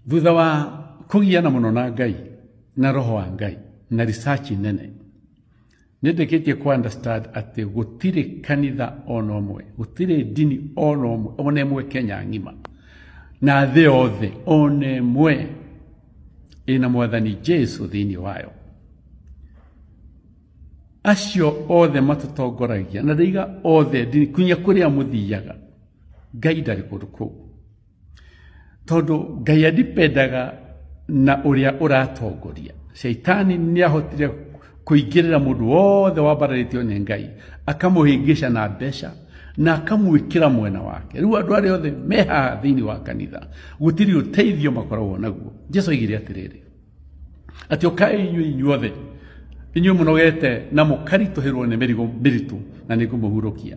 Thutha wa kũgiana mũno na Ngai na roho wa Ngai na research nene, nĩ ndĩkĩtie ku understand atĩ gũtirĩ kanitha ona ũmwe, gũtirĩ ndini ona ũmwe, ona ĩmwe Kenya ng'ima na thĩ yothe ona ĩmwe ĩna mwathani Jesu thĩinĩ wayo. Acio othe matũtongoragia na ndaiga othe ndini kinya kũrĩa mũthiaga, Ngai ndarĩ kũndũ kũu, tondũ Ngai adipendaga na ũrĩa ũratongoria. Shaitani nĩ ahotire kũingĩrĩra mũndũ wothe wambararĩtio nĩ Ngai, akamũhĩngĩca na mbeca na akamwĩkĩra mwena wake. Rĩu andũ arĩa othe me haha thĩinĩ wa kanitha gũtirĩ ũteithio makoragwo naguo. Jesu oigire atĩrĩrĩ, atĩ ũkai inyuĩ inyuothe inyuĩ mũnogete na mũkaritũhĩrwo nĩ mĩrigo mĩritũ, na nĩ ngũmũhurũkia.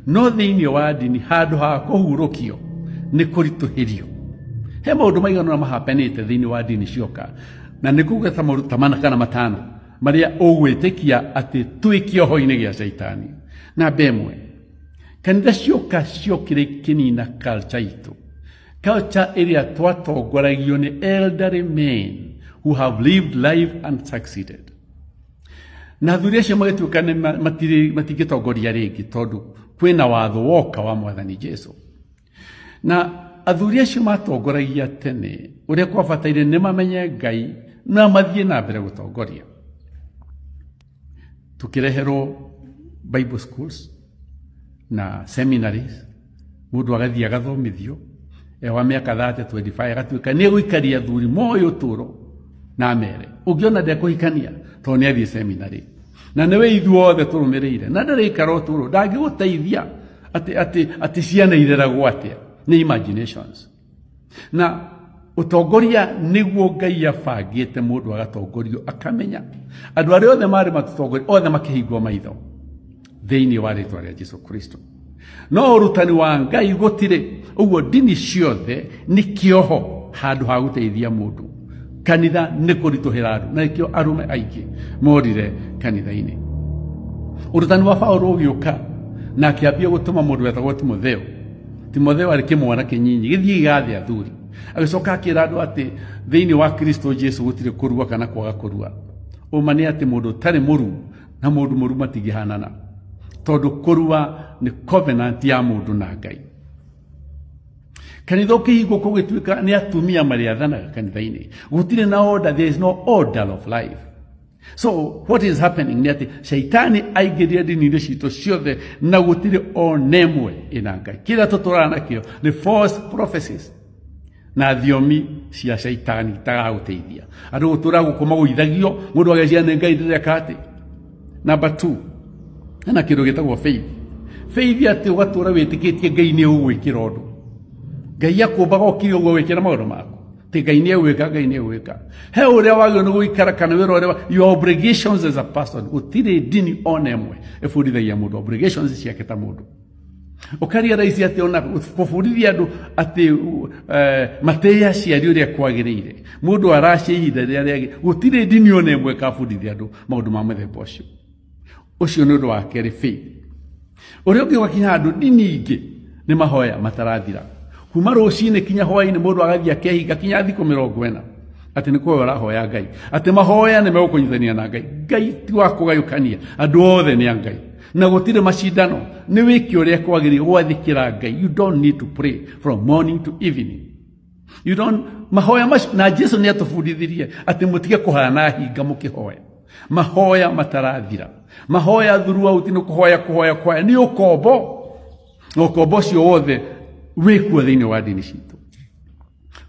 No thĩinĩ wa ndini handũ ha kũhurũkio nĩ kũritũhĩrio. He maũndũ maigana ũna mahapenĩte thĩinĩ wa ndini cioka, na nĩ ngũgweta maũndũ ta mana kana matano marĩa ũgwĩtĩkia atĩ twĩ kĩoho-inĩ gĩa Shaitani. Namba ĩmwe, kanitha cioka ciokire ikĩnina culture itũ, culture ĩrĩa twatongoragio nĩ elderly men who have lived life and succeeded. Na athuri acio magĩtuĩka nĩ matingĩtongoria rĩngĩ, tondũ kwĩna watho woka wa mwathani Jesu. Na athuri acio matongoragia tene ũrĩa kwabataire nĩ mamenye Ngai na mathiĩ na mbere gũtongoria. Tũkĩreherwo Bible schools na seminaries, mũndũ agathiĩ agathomithio e wa mĩaka 30, 25, agatuĩka nĩ egũikaria athuri moĩ ũtũũro na mere ũngĩona ndekũhikania tondũ nĩ athiĩ seminary, na nĩwe ithuothe tũrũmĩrĩire, na ndarĩikara ũtũũro, ndangĩgũteithia atĩ ciana ireragwo atĩa, nĩ imaginations. Na ũtongoria nĩguo Ngai abangĩte mũndũ agatongorio akamenya. Andũ arĩa othe marĩ matũtongoria othe makĩhingwo maitho thĩinĩ wa rĩtwa rĩa Jesu Kristo, no ũrutani wa Ngai gũtirĩ. Ũguo ndini ciothe nĩ kĩoho handũ ha gũteithia mũndũ. Kanitha nĩ kũritũhĩra andũ, na nĩkĩo arũme aingĩ morire kanitha-inĩ. Ũrutani wa Paulo ũgĩũka na akĩambia gũtũma mũndũ wetagwo Timotheo. Timotheo arĩ kĩmwana kĩnyinyi gĩthiĩ gĩgathe athuri, agĩcoka akĩra andũ atĩ thĩinĩ wa Kristo Jesu gũtirĩ kũrua kana kwaga kũrua. Ũma nĩ atĩ mũndũ ũtarĩ mũru na mũndũ mũru matingĩhanana, tondũ kũrua nĩ covenant ya mũndũ na Ngai. Kanitha ũkĩhingwo kũgĩtuĩka nĩ atumia marĩathanaga kanitha-inĩ, gũtirĩ na order, there is no order of life. So what is happening nĩ atĩ Shaitani aingĩrire ndini-inĩ citũ ciothe na gũtirĩ ona ĩmwe ĩna Ngai. Kĩrĩa tũtũraga nakĩo nĩ false prophecies na thiomi cia Shaitani itagagũteithia. Andũ gũtũra gũkũ magũithagio, mũndũ ageciria nĩ Ngai ndĩreka atĩ. Number 2, hena kĩndũ gĩtagwo faith. Faith atĩ ũgatũra wĩtĩkĩtie Ngai nĩ ũgwĩkĩra ũndũ. Ngai akũmbaga ũkiri ũguo wĩkĩra maũndũ maku. Ti Ngai nĩ egwĩka, Ngai nĩ egwĩka. He ũrĩa wagĩrĩirwo nĩ gũikara kana wĩra ũrĩa your obligations as a person. Gũtirĩ ndini ona ĩmwe ĩbundithagia mũndũ obligations ciake ta mũndũ. Ũkarealize atĩ ona kũbundithia andũ atĩ matĩe aciari ũrĩa kwagĩrĩire, mũndũ aracia ihinda rĩrĩa rĩagĩrĩire. Gũtirĩ ndini ona ĩmwe ĩkabundithia andũ maũndũ ma mũthemba ũcio. Ũcio nĩ ũndũ wa kerĩ, faith. Ũrĩa ũngĩ ũgakinya handũ ndini ingĩ nĩ mahoya matarathira kuma rũcinĩ kinya hwainĩ, mũndũ agathiĩ akehinga kinya thikũ 40 atĩ nĩ kũhoya ũrahoya Ngai, atĩ mahoya nĩ megũkũnyitithania na Ngai. Ngai ti wa kũgayũkania, andũ othe nĩ a Ngai na gũtirĩ macindano. Nĩ wĩke ũrĩa kwagĩrĩire gwathĩkĩra Ngai. You don't need to pray from morning to evening. You don't mahoya macio. Na Jesu nĩ atũbundithirie atĩ mũtige kũhana hinga mũkĩhoya mahoya matarathira. Mahoya throughout nĩ kũhoya, kũhoya, kũhoya nĩ ũkombo, na ũkombo ũcio wothe wĩkuo thĩinĩ wa ndini citũ.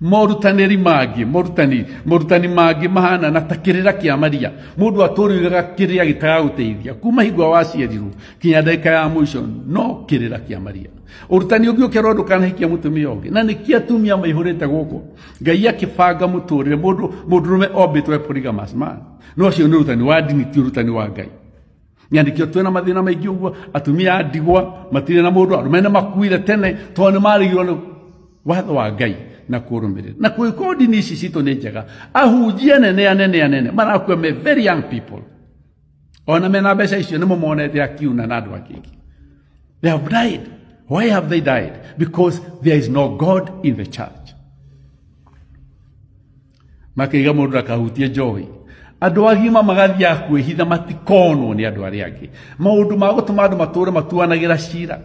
Morutanĩri mangĩ, morutani, morutani mangĩ mahana na ta kĩrĩra kĩa Maria. Mũndũ atũrĩraga kĩrĩra gĩtagagũteithia kuma hingo waciarirwo kinya ndagĩka ya mũico, no kĩrĩra kĩa Maria. Ũrutani ũngĩ ũkerwo ndũkanahikia mũtumia ũngĩ, na nĩkĩo atumia maihũrĩte gũkũ. Ngai akĩbanga mũtũrĩre mũndũ, mũndũrũme ombĩtwo e polygamous man, no ũcio nĩ ũrutani wa ndini, ti ũrutani wa Ngai. Na nĩkĩo twĩna mathĩna maingĩ ũguo, atumia a ndigwa matirĩ na mũndũ, arũme nĩ makuire tene tondũ nĩ marigirwo nĩ watho wa Ngai na kũrũmĩrĩra. Na kũngĩkorwo ndini ici citũ nĩ njega, ahunjia anene anene anene marakua me very young people, ona mena mbeca icio nĩ mũmonete akiuna na andũ angĩ. They have died. Why have they died? Because there is no God in the church. Makaiga mũndũ ndakahutie njohi. Andũ agima magathiaga kwĩhitha matikonwo nĩ andũ arĩa angĩ. Maũndũ ma gũtũma andũ matũre matuanagĩra cira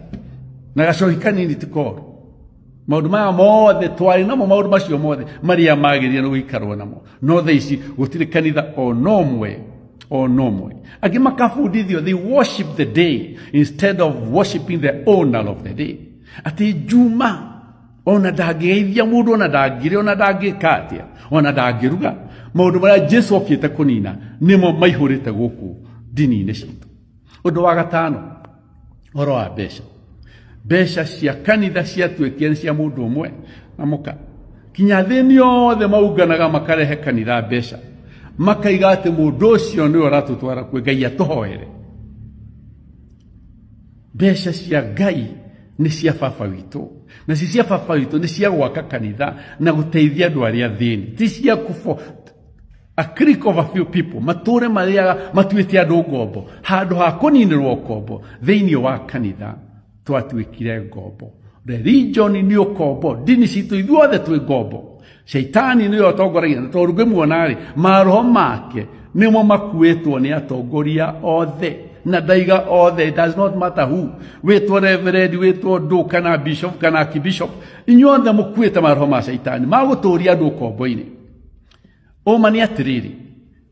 na gacohi kanini ti koru. Maũndũ maya mothe twarĩ namo, maũndũ macio mothe marĩa magĩrĩire nĩ gũikarwo namo, no thaa ici gũtirĩ kanitha ona ũmwe, ona ũmwe. Angĩ makabundithio they worship the day instead of worshiping the owner of the day. Atĩ Juma ona ndangĩgeithia mũndũ, ona ndangĩrĩa, ona ndangĩka atĩa, ona ndangĩruga. Maũndũ marĩa Jesu okĩte kũnina nĩmo maihũrĩte gũkũ ndini-inĩ citũ. Ũndũ wa gatano, ũhoro wa mbeca. Mbeca cia kanitha ciatuĩkire nĩ cia mũndũ ũmwe na mũka. Kinya athĩni othe maunganaga makarehe kanitha mbeca, makaiga atĩ mũndũ ũcio nĩwe ũratũtwara kwĩ Ngai atũhoere. Mbeca cia Ngai nĩ cia baba witũ, nacio cia baba witũ nĩ cia gwaka kanitha na gũteithia andũ arĩa athĩni, ti cia kũbo a clique of a few people matũre marĩaga matuĩte andũ ngombo. Handũ ha kũninĩrwo ũkombo thĩinĩ wa kanitha twatuĩkire ngombo. Religion nĩ ũkombo, ndini citũ ithuothe twĩ ngombo. Shaitani nĩwe ũtongoragia, na tondũ ngĩmuona rĩ, maroho make nĩmo makuĩtwo nĩ atongoria othe na ndaiga othe. It does not matter who, wĩtwo reverend, wĩtwo ndũ kana bishop kana archbishop, inyuothe mũkuĩte maroho ma shaitani magũtũria andũ ũkombo-inĩ. Ũma nĩ atĩrĩrĩ,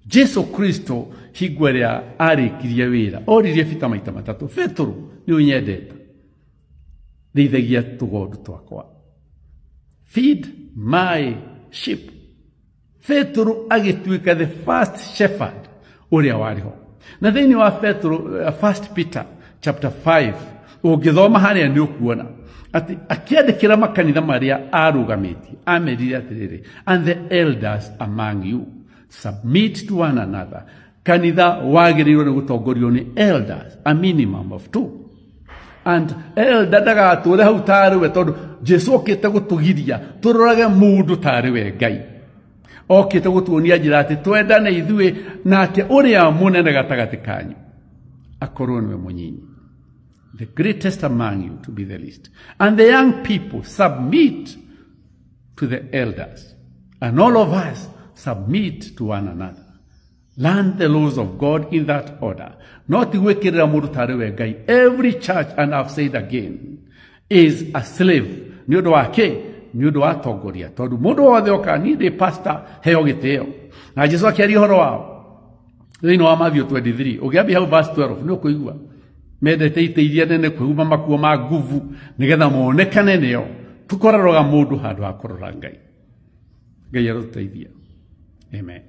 Jesu Kristo hingo ĩrĩa arĩkirie wĩra oririe Peter maita matatũ, Petũrũ nĩ ũnyendete? Rĩithagia tũgondu twakwa, feed my sheep. Petũrũ agĩtuĩka the first shepherd ũrĩa warĩ ho. Na thĩinĩ wa Petũrũ, First Peter chapter 5, ũngĩthoma harĩa nĩ ũkuona atĩ akĩandĩkĩra makanitha marĩa arũgamĩtie amerire atĩrĩrĩ, and the elders among you submit to one another. Kanitha wagĩrĩirwo nĩ gũtongorio nĩ elders, a minimum of 2. And elder ndagatũre hau tarĩ we, tondũ Jesu okĩte gũtũgiria tũrorage mũndũ tarĩ we Ngai. Okĩte gũtuonia njĩra atĩ twendane ithuĩ, nake ũrĩa mũnene gatagatĩ kanyu akorwo nĩwe mũnyinyi. The greatest among you to be the least. And the young people submit to the elders. And all of us submit to one another. Learn the laws of God in that order. Not gwĩkĩrĩra mũndũ tarĩ we Ngai. Every church, and I've said again, is a slave. Nĩ ũndũ wa kĩ? Nĩ ũndũ wa atongoria. Tondũ mũndũ wothe oka, niĩ ndĩ pastor, heo gĩtĩo. Na Jesu akĩaria ũhoro wao thĩinĩ wa Matthew 23, ũngĩambia hau verse 12, nĩ ũkũigua mendete itĩ iria nene, kwĩhumba makuo ma nguvu nĩgetha monekane nĩo. Tũkoraroga mũndũ handũ ha kũrora Ngai. Ngai arotũteithia. Amen.